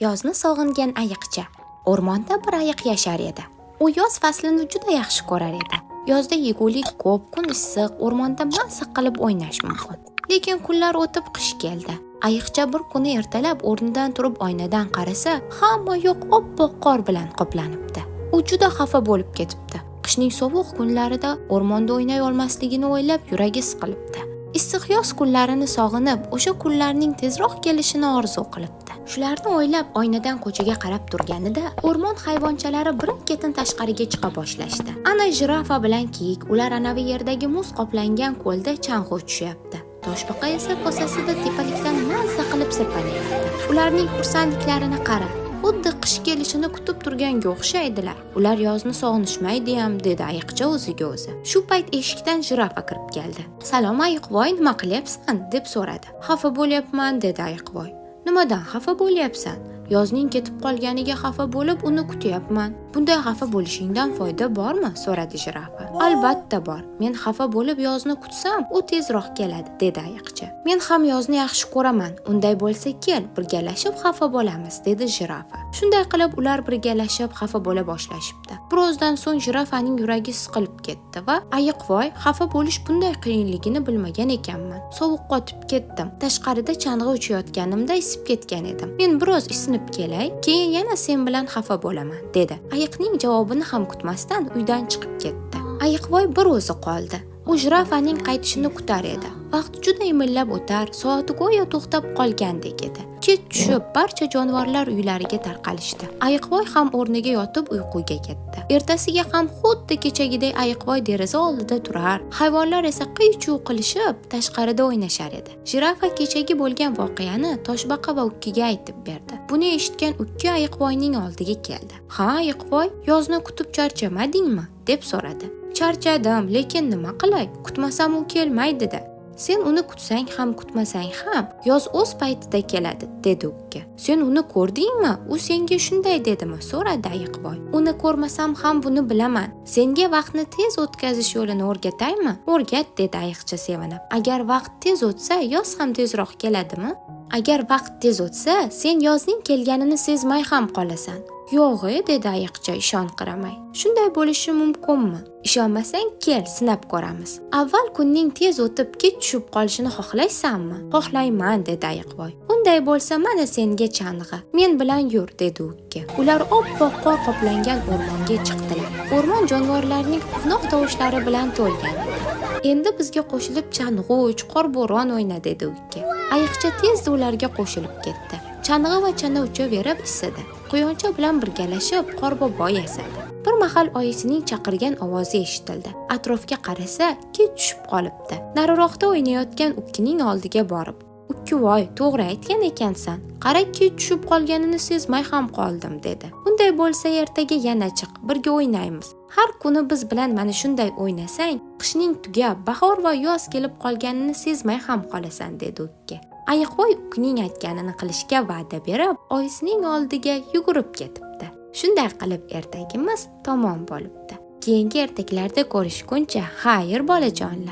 Yozni sog'ingan ayiqcha. O'rmonda bir ayiq yashar edi. U yoz faslini juda yaxshi ko'rar edi. Yozda yegulik ko'p, kun issiq, o'rmonda maza qilib o'ynash mumkin. Lekin kunlar o'tib, qish keldi. Ayiqcha bir kuni ertalab o'rnidan turib oynadan qarasa, hamma yoq oppoq qor bilan qoplanibdi. U juda xafa bo'lib ketibdi. Qishning sovuq kunlarida o'rmonda o'ynay olmasligini o'ylab, yuragi siqilibdi. Issiq yoz kunlarini sog'inib, o'sha kunlarning tezroq kelishini orzu qilibdi. Shularni o'ylab oynadan ko'chaga qarab turganida, o'rmon hayvonchalari birin-ketin tashqariga chiqa boshlashdi. Ana jirafa bilan kiyik, ular anavi yerdagi muz qoplangan ko'lda chang'i uchishyapti. Toshbaqa esa kosasida tepalikdan mazza qilib sirpanayapti. Ularning xursandliklarini qara. Xuddi qish kelishini kutib turganga o'xshaydilar. Ular yozni sog'inishmaydiyam, dedi ayiqcha o'ziga o'zi. Shu payt eshikdan jirafa kirib keldi. "Salom, ayiqvoy, nima qilyapsan?" deb so'radi. "Xafa bo'lyapman", dedi ayiqvoy. "Nimadan xafa bo'lyapsan?" "Yozning ketib qolganiga xafa bo'lib, uni kutyapman." "Bunday xafa bo'lishingdan foyda bormi?" so'radi jirafa. "Albatta bor. Men xafa bo'lib yozni kutsam, u tezroq keladi", dedi ayiqcha. "Men ham yozni yaxshi ko'raman. Unday bo'lsa kel, birgalashib xafa bo'lamiz", dedi jirafa. Shunday qilib ular birgalashib xafa bo'la boshlashibdi. Birozdan so'ng jirafaning yuragi siqilib ketdi va "Ayiqvoy, xafa bo'lish bunday qiyinligini bilmagan ekanman. Sovuq qotib ketdim. Tashqarida chang'i uchayotganimda isib ketgan edim. Men biroz isinib kelay, keyin yana sen bilan xafa bo'laman", dedi. Ayiqning javobini ham kutmasdan uydan chiqib ketdi. Ayiqvoy bir o'zi qoldi. U jirafaning qaytishini kutar edi. Vaqt juda imillab o'tar, soati go'yo to'xtab qolgandek edi. Kech tushib, barcha jonivorlar uylariga tarqalishdi. Ayiqvoy ham o'rniga yotib uyquga ketdi. Ertasiga ham xuddi kechagidek ayiqvoy deraza oldida turar, hayvonlar esa qiy-chuv qilishib tashqarida o'ynashar edi. Jirafa kechagi bo'lgan voqeani toshbaqa va ukkiga aytib berdi. Buni eshitgan ukki ayiqvoyning oldiga keldi. "Ha, ayiqvoy, yozni kutib charchamadingmi?" deb so'radi. "Charchadim, lekin nima qilay? Kutmasam u kelmaydi-da." "Sen uni kutsang ham, kutmasang ham, yoz o'z paytida keladi", dedi ukki. "Sen uni ko'rdingmi? U senga shunday dedimi?" so'radi ayiqvoy. "Uni ko'rmasam ham buni bilaman. Senga vaqtni tez o'tkazish yo'lini o'rgataymi?" "O'rgat", dedi ayiqcha sevinib. "Agar vaqt tez o'tsa, yoz ham tezroq keladimi?" "Agar vaqt tez o'tsa, sen yozning kelganini sezmay ham qolasan." "Yo'g'-e", dedi ayiqcha ishonqiramay. "Shunday bo'lishi mumkinmi? Ishonmasang, kel, sinab ko'ramiz. Avval kunning tez o'tib, kech tushib qolishini xohlaysanmi?" "Xohlayman", dedi ayiqvoy. "Unday bo'lsa, mana senga chang'i. Men bilan yur", dedi ukki. Ular oppoq qor qoplangan o'rmonga chiqdilar. O'rmon jonivorlarning quvnoq tovushlari bilan to'lgan edi. "Endi bizga qo'shilib chang'i uch, qorbo'ron o'yna", dedi ukki. Ayiqcha tezda ularga qo'shilib ketdi. Chang'i va chana uchaverib isidi. Quyoncha bilan birgalashib qorbobo yasadi. Bir mahal oyisining chaqirgan ovozi eshitildi. Atrofga qarasa, kech tushib qolibdi. Nariroqda o'ynayotgan ukkining oldiga borib, "Ukkivoy, to'g'ri aytgan ekansan. Qara, kech tushib qolganini sezmay ham qoldim", dedi. "Unday bo'lsa ertaga yana chiq, birga o'ynaymiz. Har kuni biz bilan mana shunday o'ynasang, qishning tugab, bahor va yoz kelib qolganini sezmay ham qolasan", dedi ukki. Ayiqvoy ukkining aytganini qilishga va'da berib, oyisining oldiga yugurib ketibdi. Shunday qilib ertagimiz tamom bo'libdi. Keyingi ertaklarda ko'rishguncha xayr, bolajonlar.